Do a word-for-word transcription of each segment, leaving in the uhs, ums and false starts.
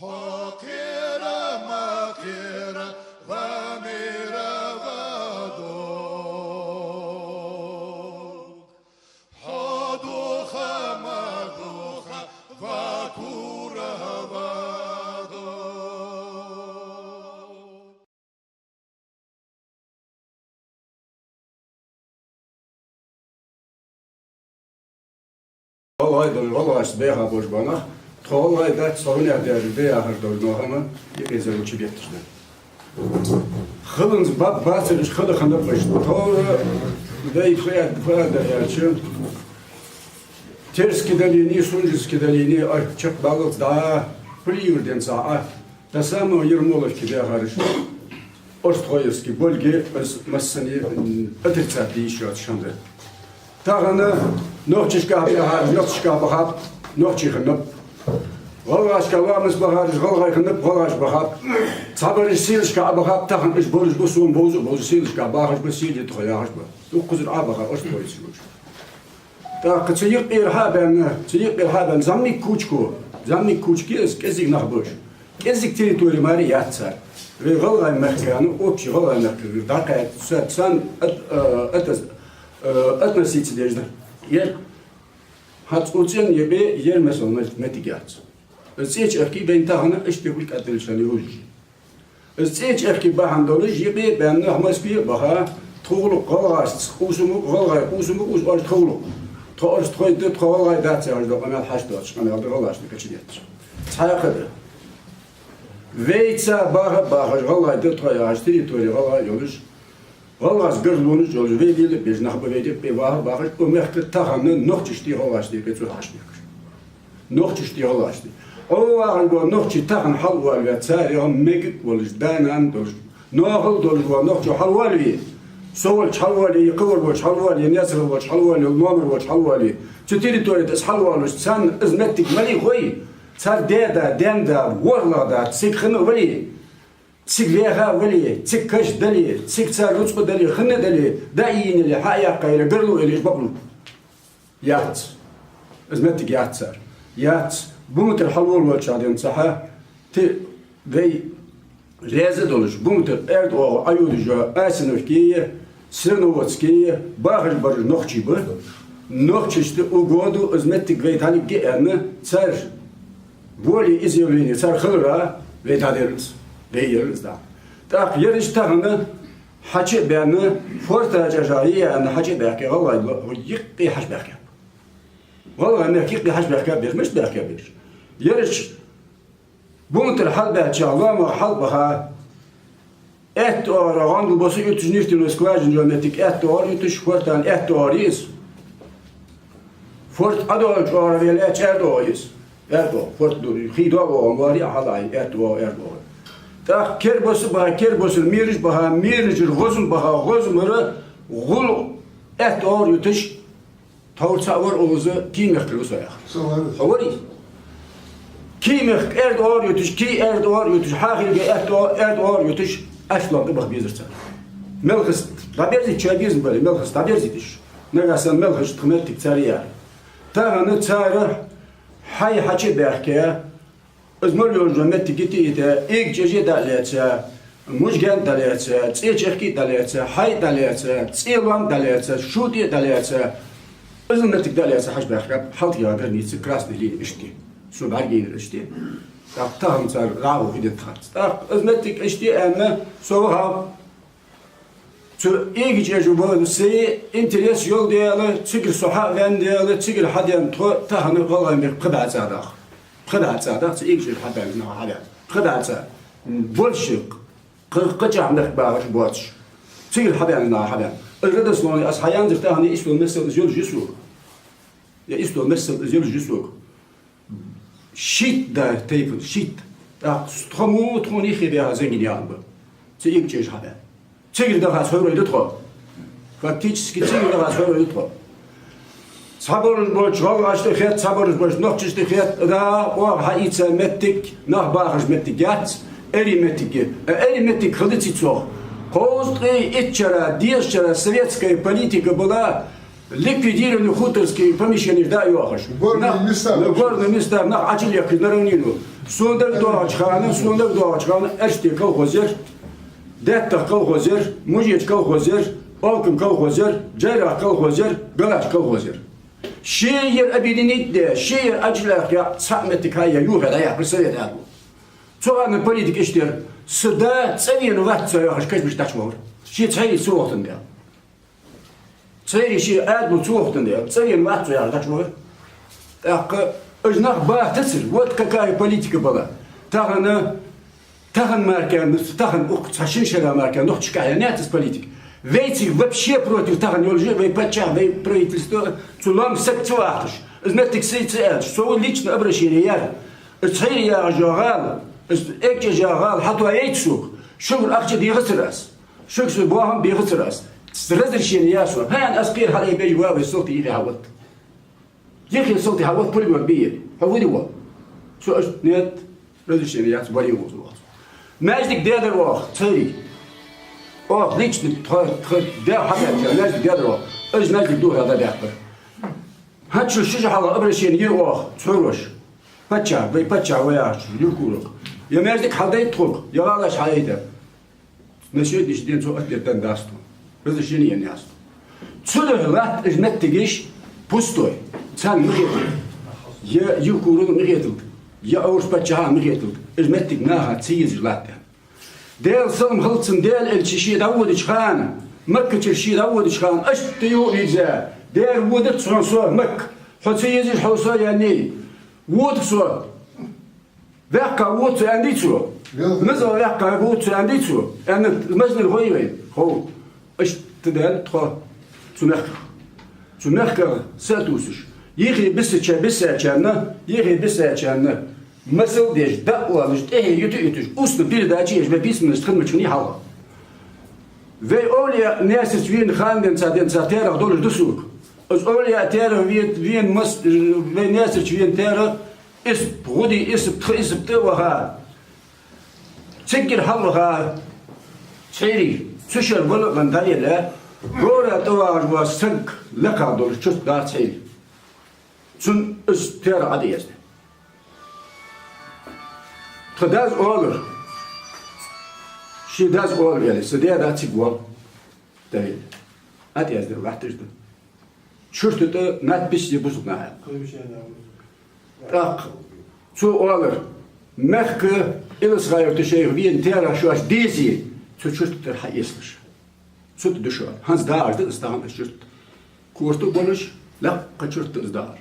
Хьо кхера ма кхера, ва мера ва дог. Хьо духа ма духа, ва кура ва дог. ГӀалгӀай долаш, гӀалгӀашца баьха болаш ба нах, тхо гӀалгӀай дац, тхо хӀанех даьржа да яхар долаш нах хӀама, юкъе зӀамига чубетташ да. Хиланза баб бацараш хила хиннаб уж. Тховра дай фу аьд-, фу аьлар аьлча, Терски далийна, Сунженски далийна, а, чакхбаллалца дӀа, Пулиевра денз а, до самого Ермоловки баьхараш, Орстхоевски, Гольги, из массане, м, отрицать де йиш йоацаш хӀама да. Тахан нохчашка баьхараш нохчашка бахаб, нохчий хиннаб. ГӀалгӀашка ламаз бахараш гӀалгӀай хиннаб, гӀалгӀаш бахаб. Цхьабараш селашка Ӏобахаб, тахан уж болаш ба, сона бовза а бовза, селашка бахаш ба, сел я тхо яхаш ба. Дуккхазар Ӏобахар орстхоевцаш ба уж. ТӀаккха цу юкъера хьабаьнна, цу юкъера хьабаьнна зӀамига кучка, зӀамига кучка я из, кӀезига нах ба уж. КӀезига территори маре яц цар. Вай гӀалгӀай мехка, ну, общий гӀалгӀай мехка дӀакхаьчача, царна от-, э, от-, э, относиться деш да. Ер хьа цу цӀен юкъе ер масала мет-, моттиг яц. Из ЦӀеча Ахки вайна тахан иштта хул кӀаьддалаш хинна йолаш. Из ЦӀеча Ахки бахьан долаш юкъе баьнна, Москве а баха, тха гӀулакх гӀалгӀашца къувсам ва, гӀалгӀай къувсам ва, из орстхой гӀулакх. Тхо орстхой да, тхо гӀалгӀай дац яхаш дола къамаьл хьашт доацаш, къамаьл да гӀалгӀашта кача детташ. Цхьаькха да. Вайца баха а бахаш, гӀалгӀай да тхо яхаш, территори гӀалгӀай йолаш, гӀалгӀашца гаргалонаш йолаш, вай лела а безаш нах ба, вай юкъе ваха а вахаш, укх мехка тахан нохчашта, гӀалгӀашта юкъе цӀи хьашт мехкаш. Нохчашта, гӀалгӀашта. Ӏо вахаш бола нохчий тахан хьалвалаве, царех мегаргволаш, да-нана долаш, ноахал долаш вола нохчо хьалвалаве, со волча хьалвалаве, е кхывар волча хьалвалаве, е Наьсарал волча хьалвалаве, е Номар волча хьалвалаве. Цу территори тӀа из хьалвалавеш, царна из моттиг малий хой, цар даь-да, даьна-да, ворхӀлагӀа да, цига хинна вале, цига ваьха вале, цига каш дале, цига цар рузкъа дале, хинна дале, дӀаийна яле, хьаяьккха яле, гарло яле, уж бакълувр? Яц. Из моттиг яц цар. Яц. Буматара хьалволавелча денз цхьа, те, вай раьза долаш, Буматара аьрда оагӀув Ӏойодаш йола Асиновки, Серноводски бахаш бараш нохчий ба. Нохчашта угоду из моттиг вай дӀалургья аьнна, цар волеизъявлени цар хиларах вай дӀадаьр из, вай яр из дӀа. ТӀаккха ераш тахан хьачу а баьнна, форта чӀожагӀа е аьнна хьачу а баьхкаб, гӀалгӀай ло юкъе хьачубаьхкаб. ГӀалгӀай мехка юкъе хьачубаьхкаб ераш, мишта баьхкаб ераш? Ераш Буматара хьалбаьчча, лоамах хьалбаха, аьтта оагӀорахьа гӀандал босса юташ, нефтяной скважина йола моттиг аьтта оагӀора юташ, фортан аьтта оагӀора я из. Форт Ӏодоалача оагӀорахьа ваьлча, аьрда оагӀув я из. Аьрда оагӀув. Форт ду, хий доагӀа оагӀув ма варий, хьалаьй, аьтта оагӀув, аьрда оагӀув. ТӀаккха кербас а баха, кербасара мераш баха, меражара гӀозам баха, гӀозамара гӀулакх аьтта оагӀора юташ, тховра цаӀ вар, укхаза Кий-Мехкара ва со яхар. Со вар. Хьо варий? Кий-Мехка аьрда оагӀора юташ, Кий аьрда оагӀора юташ, Хьахилга аьтта оа-, аьрда оагӀора юташ, Ӏаьшлон тӀабаха безар цар. Мелхаш дӀаберзийта, чай безам бале, мелхаш дӀаберзийта уж. Нагахьа санна мелхаш тха моттиг цар яр. Тахан цар хьай хьачу а баьхка, из мел йолаш йола моттиг йита а йита, Эгача ЧӀоже дӀа а лаьца, Мужган дӀа а лаьца, ЦӀеча Ахки дӀа а лаьца, хьай дӀа а лаьца, ЦӀелоам дӀа а лаьца, ШутӀе дӀа а лаьца, из моттиг дӀа а лаьца хьачубаьхкаб хьалтӀайоагӀа граница, красная линия иштта. Со бӀаргаяйнар иштта. ТӀаккха тахан цар рагӀу хи деттахац. ТӀаккха из моттиг иштта аьнна, со вахав. Цу Эгача ЧӀожо ба, сай интерес йолаш да аьле, цигара со хьа а ваьнна да аьле, цигара хьадена тхо тахан гӀалгӀай мехка пхи бӀаь цӀа даха. Пхи бӀаь цӀа даха, цу Эгача ЧӀожо хьабаьнна наха хьабаьнна. Пхи бӀаь цӀа. Больше кхы, кхычахьа мехка бахаш боацаш. Цигара хьабаьнна наха хьабаьнна. Из родословни аз хьаянзар тахан, из дола масал из йолаш я сога. Е из дола масал из йолаш я сога. Шийтта да тайпан, шийтта. ТӀаккха тхо мо тхона юхе баьха зангина яхар ба. Цу Эгача ЧӀоже хьабаьнна. Цигара даха хьайрой да тхо. Фактически цигара даха хьайрой да тхо. Цхьабараш болча гӀалгӀашта хет, цхьабараш болча нохчашта хет, да, оаха хьаийца моттиг, нах бахаш моттиг яц, эри моттиг я. Э, эри моттиг хила диций цох? Кхузткъеи итт шера, дезткъа шера советская политика была, ликвидированы хуторские помещения, да, йоахаш. Горные места. Горные места, нах Ӏочуехкаш на равнину. Сона дагадоагӀача хана, сона дагадоагӀача хана Эрсте колхоз яр, Деттах колхоз яр, Мужеча колхоз яр, Олкан колхоз яр, Джайрах колхоз яр, Галаш колхоз яр. Шеяр объединить де, шеяр Ӏочулаьхе, цхьа моттиг хьаяь, юхе дӀаяхьар совет Ӏаьдало. Цу хана политика иштта яр: са да цӀавена вац со яхаш, кашамаш дӀачувахар. Ше цхьайрий ца вахийтан дела. Цхьайрий ше Ӏаьдало ца вахийтан дела, цӀавена вац со яхаш дӀачувахар. ТӀаккха уж нах бахацар, вот какая политика была. Тахан, тахан мара кхы, тахан укх цхьа шин шера мара кхы нохчашка яьннаяц из политика. Вайцига вообще против тахан йолаш я вай паччахь, вай правительство, цу лоам саг ца вахийташ, из моттиг сай ца аьлча, со лично обращени яьр. Из Цхьайри яхаш йола гӀала, из Эгча яхаш йола гӀала хьатоаяйта сога, шугара ахча дехацар аз. Шуга со боахам бехацар аз. Разрешени яьр сона. ХӀана, аз кхера хьалъайбеш ва вай, салтий юхе хьаотт. Юхе салтий хьаотт, пулемёт бий. Хьо вури ва? Со аш нет, разрешени яц, баре вузу вац. Маьждиг даьдар оаха, Цхьайри. Оаха лично тха, тха даь хьабаьча, маьждиг даьдар оаха. Аз маьждиг духьал дӀадаьккхар. ХӀанз шу ши шу хьалха обращени йир оаха, цхьоруш. Паччахь, вай паччахь ва яхача, Евкурах. Е маьждиг хьалдайта тхога, е гӀалаш хьалъайта. На сегодняшний день цо ответ даь дац тхона. Разрешени енна яц тхона. Цудухьа латт уж моттигаш пустой. Царна ма хеталда. Е Евкурал ма хеталда. Е Орус паччахьа ма хеталда. Уж моттиг наха ца езаш латт. Даьла салам хилда цунна, Даьла элча ше дӀаводача хана, Маккачура ше дӀаводача хана, иштта юха вийрза: «Дера, вода цо со Макка. Хьо ца езаш, хьо со яьннай. Вода со». «Ваьккха вода цо», аьннадий цо? Велха. «Наза ваьккха вода цо», аьннадий цо? Аьнна, мазнар хой вай? Хов. Иштта даьннад тхо цу мехках. Цу мехках са а тувсаш. Йихи бисача-, бисачарна, йихи бисачарна масал деш, дӀаоалаш, тӀехье юта-юташ, устно передача еш, вай письменность хинначунна хьалха. Вай овлияъ Наьсарча вена хана денз, денз таьрахь долаш да сога. Из овлияъ таьрахь ве-, вена мас-, вай Наьсарча вена таьрахь, исб, гӀуди исб, тха исб тӀа ваха. Циггара хьалваха Цхьайри, цу шера вала а венна дӀаелла, говра тӀа вагӀаш вола саг лакха долаш чурт дар Цхьайри. Цунна из таьрахь Ӏодеза. Тха дас оалар. Ший дас оалар, аьле, са даь-да цига воал. Даьра. Ӏодеза латташ да. Чурта тӀа надпись я бусалба наха. ТӀаккха цо оалар: «Мехка Иласха-Юрта шоайх вена таьрахь шоашта дезе, цу чурта тӀара хьаэцалаш». Цу тӀа да шо. ХӀанз дагӀаш да из тахан из чурт. Корта а болаш, лакха чурт да из дагӀар.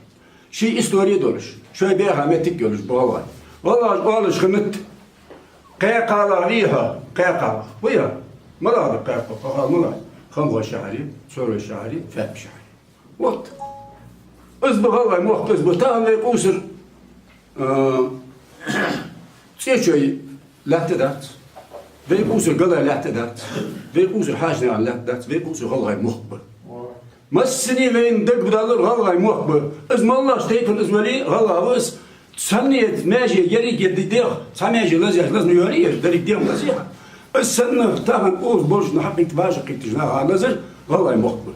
Ший истори а долаш, шоай баьха моттиг а йолаш ба гӀалгӀай. ГӀалгӀаша оалаш хиннад: «Кхаь кхалагӀа вий хьо, кхаь кхалагӀа». Вий хьо? МалагӀа да кхаь кхалагӀа? Кхаь кхалагӀа малагӀа? Хамхой шахьари, Цорой шахьари, Фаьппи шахьари. Вот. Из ба гӀалгӀай мохк, из ба. Тахан вай къувсар, а, ЦӀечой лаьтта дац. Вай къувсар ГӀалгӀай лаьтта дац. Вай къувсар Хьажанаькъан лаьтта дац. Вай къувсар гӀалгӀай мохк ба. Массане вайна дагадоаллар гӀалгӀай мохк ба. Из моллагӀча тайпан из вале, гӀалгӀа ва из. Цхьанне маьже еррига е дегӀ, цхьа маьже лазаяь, лазаш ма йоалий, еррига деррига дегӀ лазаяь. Из санна тахан укхаза болча наха, хьакхийтта, баша кхийттача наха лазар гӀалгӀай мохк ба.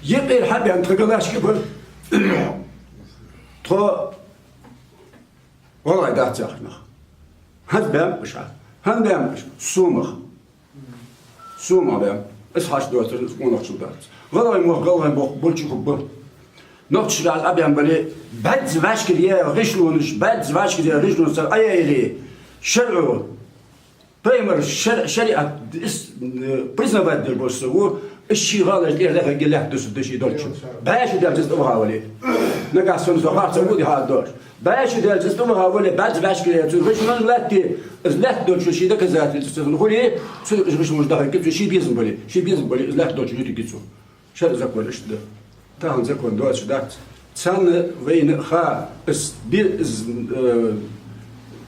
Юкъера хьабаьнна тха галашка ба. Тхо гӀалгӀай дац яхаш нах. ХӀанз баьннаб уж хьа. ХӀанз баьннаб уж. Сомах. Сомах баьннаб. Из хьашт доацар, из къонахчал дац. ГӀалгӀай мохк, гӀалгӀай мохк болча хургба. Нохчашка аз Ӏобаьнна бале, баьзза вӀашкара яь гӀишлонаш, баьзза вӀашкара яь гӀишлонаш цар Ӏояьле, шарӀо, пайхамара шар-, шариӀат, ис-, э, признавать деш бола саг ва, из ший гӀалаш тӀера лехаргья лаьтта дусаргда ший долча. БӀаь шу даьлча из тӀаваха вале. Нагахьа санна со харцахьа вуди хьа дош. БӀаь шу даьлча из тӀаваха вале, баьзза вӀашкара яь цу гӀишлон лаьтта, из лаьтта долча ший доказательство цун хуле, цу гӀишлонаш дахаргья цо, ший безам бале, ший безам бале, из лаьтта долча ютаргья цо. ШарӀа, закон иштта да. Тахан закон доацаш дац. Царна вайна ха, из бе-, из, э,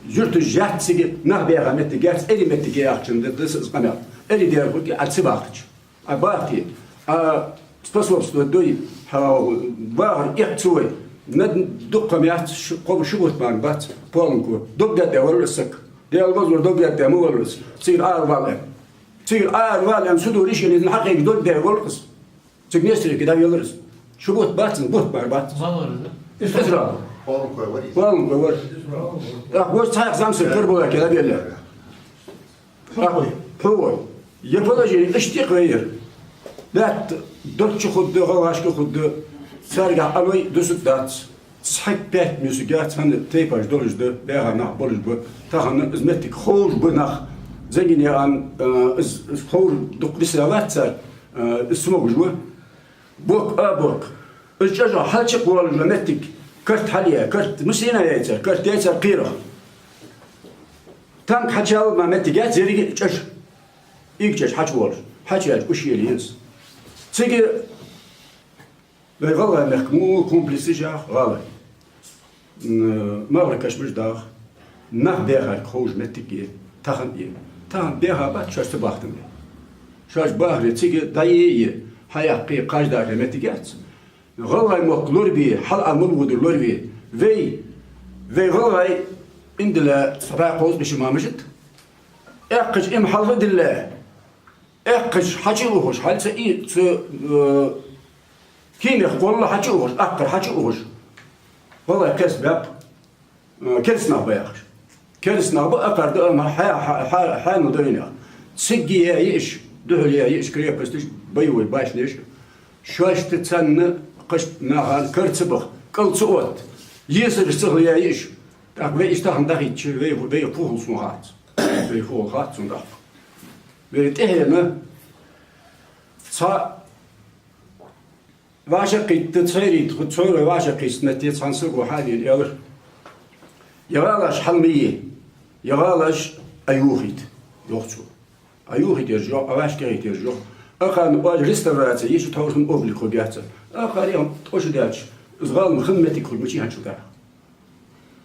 юрташ яц цига, нах баьха моттиг яц, эрий моттиг я яхачун да, да из къамаьл. Эрий дера хургья, Ӏа ца бахача. Ӏа бахе, Ӏа способствовать дой, хьа вахар эккха ца вой, над дукха хӀама яц, шу-, кхо-, ши бутт мара бац, полнокъост. Дог даьдда валар из саг. Даьла вазлур дог даьдда ма валар из. Цигара аравала аьнна. Цигара аравала аьнна, суду решени из хьакхайкаш дог даь валар из. Цига Нестеровке дӀавелар из. Ши бутт бац, бутт мара бац. Малар из, да? Израил. Валанкой вар из. ТӀаккха вож цхьаькха замсар Карабулаке дӀабелла. ТӀаккха хьо вой. Е положени иштта кхайир. Лаьтта долчча хургда, гӀалгӀашка хургда, царгахьа алой дусаргдац. Цхьа-пять муьсаг яц, хӀана тайпаш долаш да, баьха нах болаш ба. Тахан из моттиг ховш ба нах. Зангине ан, э, из, из ховр дукха висавац цар, э, из ца могаш ва. Бок, а бок. Из чӀожа хьалчакхвоалаш ва моттиг. Карт хьалъяь, карт мусийна яйцар, карт яйцар кхерах. Танк хьачуяла ма моттиг яц, еррига чӀожа. Ига чӀожа хьачувоалаш. Хьачувеча уж ела еза. Цига вай ГӀалгӀай мехка мо комплекс я гӀалгӀай. М, Магара кашамаш дагӀа. Нах баьхарг ховш моттиг я, тахан я. Тахан баьха бац, шоаш ца бахийта. Шоаш бахаре цига дӀае е, хьаяккхе, кхаж дахе моттиг яц. ГӀалгӀай мохк лорабе, хьал-ӏа мел водар лорабе. Вай, вай гӀалгӀай, индала цхьа бӀаь кхузткъа бӀаь шу ма мажит. Эккхача им хьалха дилла. Эккхача хьачу ухаш, хьал ца и, ца, э, киймех кхолла хьачу ухаш, акхар хьачу ухаш. ГӀалгӀай кхес баьб, э, кераста нах ба яхаш. Кераста нах ба, акхар да, амма хьа-, хьа-, хьа-, хьанал дайнех. Цига яь йиш, духьал яь йиш, крепосташ, боевой башнеш. Шоашта царна кхашт наха кара ца баха, кӀал ца отта. Есараш ца хила яь йиш. ТӀаккха вай иштта хӀама дахийта, вай, вай фу хул сона хац. Вай фу хул хац сона тӀаккха. Вай тӀехьенна цхьа вӀашагӀкхийтта, цхьайрийта, ху-, цхьайра вӀашагӀкхийтта метте цхьан саго хьавена аьлар: «Е гӀалаш хьалмайе, е гӀалаш Ӏоюхийта», — йоах цо. Ӏоюхийта ераш йоах, Ӏовашкахийта ераш йоах. Акхарна оаш реставраци еча тхьовра хӀама облик хургьяц. Акхар е тӀоша даьлча, из гӀала ма хинна моттиг хургья мича хӀанзчул тӀехьа.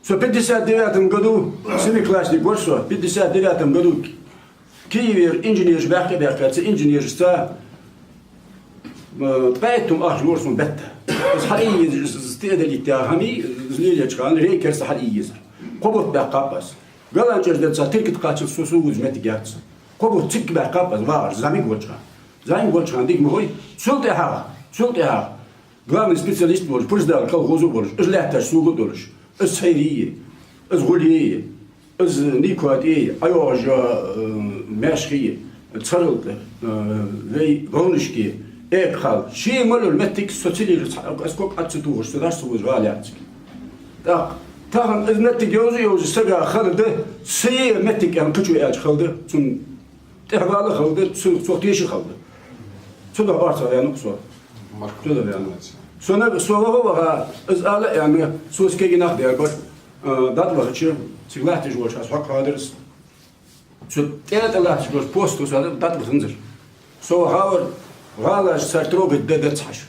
Со пятьдесят девятом году, семиклассник вар со, пятьдесят девятом году Киевера инженераш баьхка-баьхка, цу инженерашца, э, ткъаь итт тума ахча лора сона бетта. Из хьалъе езар, из, из тӀа а далийта хӀама, из лелаеча хана рейкерца хьалъе езар. Кхо бутт баьккхаб аз. Голландчаш дар цхьа тиркат кхаччалца со, со вувзаш моттиг яц. Кхо бутт цига баьккхаб аз, вагӀаш, зӀамига волча хана. ЗӀамига волча хана дика ма хой, цул тӀехьагӀа, цул тӀехьагӀа. Главный специалист волаш, председатель колхоза волаш, из лаьтташ сога долаш, из Цхьайри, из ГӀули, из Никоти, ӀайогӀажа, э, Маьшхи, Царалта, э, вай Вовнашки, Экахьал. Ше мел йола моттиг со ца лелаш, ца, аз ког Ӏа ца тохаш, со даш ца вуза гӀала яц. ТӀаккха тахан из моттиг йовза-йовза сага хала да, сай моттиг аьнна кхычо аьлча хала да, цун тӀехьавала хала да, цу, цох теша хала да. Цудухьа орцагӀа ваьннав со. Цудухьа ваьннав. Со наг, со ваха-ваха, из ала а аьнна, со кегий нах дар бар, а, дӀатӀавахача, цига латташ волча хьа хьокхадар из. Цу тӀа-тӀа латташ волча посто со дӀатӀаваханзар. Со вахавар, гӀалаш цар трогать де дац хьажа.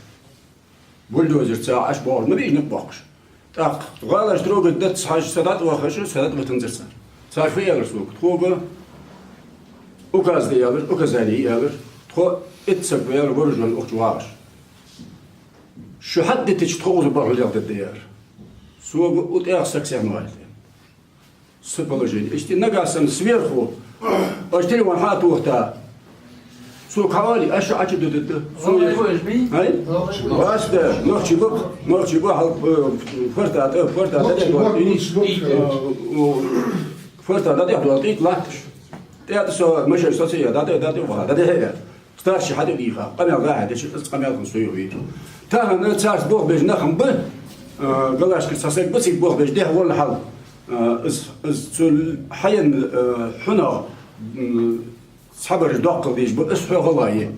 Бульдозерца Ӏаш боагӀаш, ма бийжа наб боаккхаш. ТӀаккха гӀалаш трогать дац хьажа, са дӀатӀавахаш, са дӀатӀаваханзар цар. Цар фу аьлар сога: «Тхога указ де», — аьлар, указани аьлар. «Тхо итт саг ва», — аьлар, — «вооружённый укх чу вагӀаш. Шу хьатӀадитача, тхо укхаза бархӀлагӀа дергда», — аьлар. Сога у тӀех саг сехьнаваьлла. Са положени. Иштта нагахь санна сверху, аш телефон хьатохийта. Цо кхавали, аш шу Ӏочу дудадда. Цо Ай? Васта, нохчи бу, нохчи бу, хьал, э, фарта, э, фарта, да, да, да, э, э, фарта, да, да, да, да, латташ. ТӀаьта со машен соцая, да, да, да, да, да, да, да. Старший хьатӀадийха, къамаьл дӀа-хьа деш, из къамаьл хӀанз со юхаве. Тахан царца болх беш нах ба, а, ГӀалгӀашкара цхьа саг ба цига болх беш, дехьа волла хьал. А, из, из цу хьаенна, а, хьунагӀа, м, цхьабараш доккхал деш ба, из хьо гӀалгӀа я.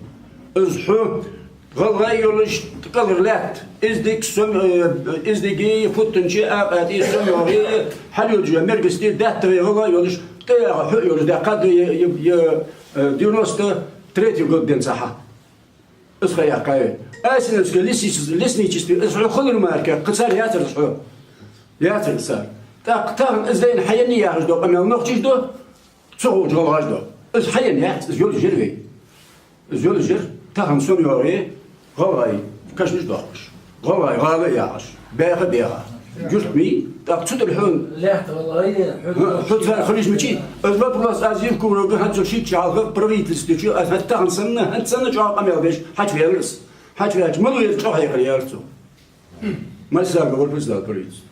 Из хьо гӀалгӀа йолаш, кӀалхара лаьтта, из дика сом-, э, из дика, футтанчи, акъатӀи, сомёгӀи, хьалъюдж, мергасти, даьттагӀи гӀалгӀа йолаш, тӀаяха хьо йолаш, даьккхад е, е, е, э, девяносто третий год денз хьа. Из ха яьккхай. Асиновское лесничес-, лесничество, из хьо хилар мара, кхы цар яцар из хьо. Яцар из цар. ТӀаккха тахан из дайна хьаенна яхаш да, къамаьл нохчий да, цу гӀулакх гӀалгӀаш да. Из хьаенна яц, из йолаш яр вай. Из йолаш яр, тахан сомёгӀи, гӀалгӀай кашамаш доаккхаш. ГӀалгӀай гӀала а яхаш, баьха а баьха. Юрт мий, тӀаккха цу тӀара хьона. Лаьтта гӀалгӀай, хьо хьо цар хилийта мичай? Из вопрос аз Евкурова хӀанз цу шийтта шу хьалха правительстве чу, аз хӀанз тахан санна, хӀанз санна чӀоагӀа къамаьл деш, хьачуваьлар из. Хьачуваьлча, ма лу ер чӀоагӀа хьекхар яр цо. Масса гавар председатель правительства.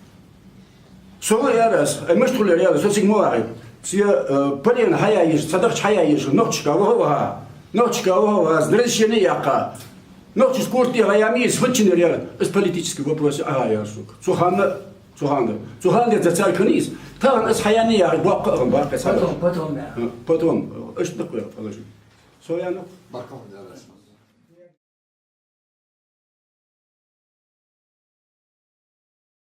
Со ва яр аз, ай, мишта хул яр аз, со цига ма вахийта. Се, э, полено хьаяь еза, цхьа дахча хьаяь еза, нохчашка ваха а ваха, нохчашка ваха а ваха, разрешени а яьккха. Нохчашка курт тӀа гӀа яма еза, хӀанз чу яр, из политически вопрос я, ага, яр сога. Цу хана, цу хана, цу хана деза царкана из. Тахан аз хьаяьннай яхар боккха а хӀама баккха цхьа. Потом, потом, да. Э, потом, э, иштта да-кх вай положени. Со яьннай. Баркал, да, да.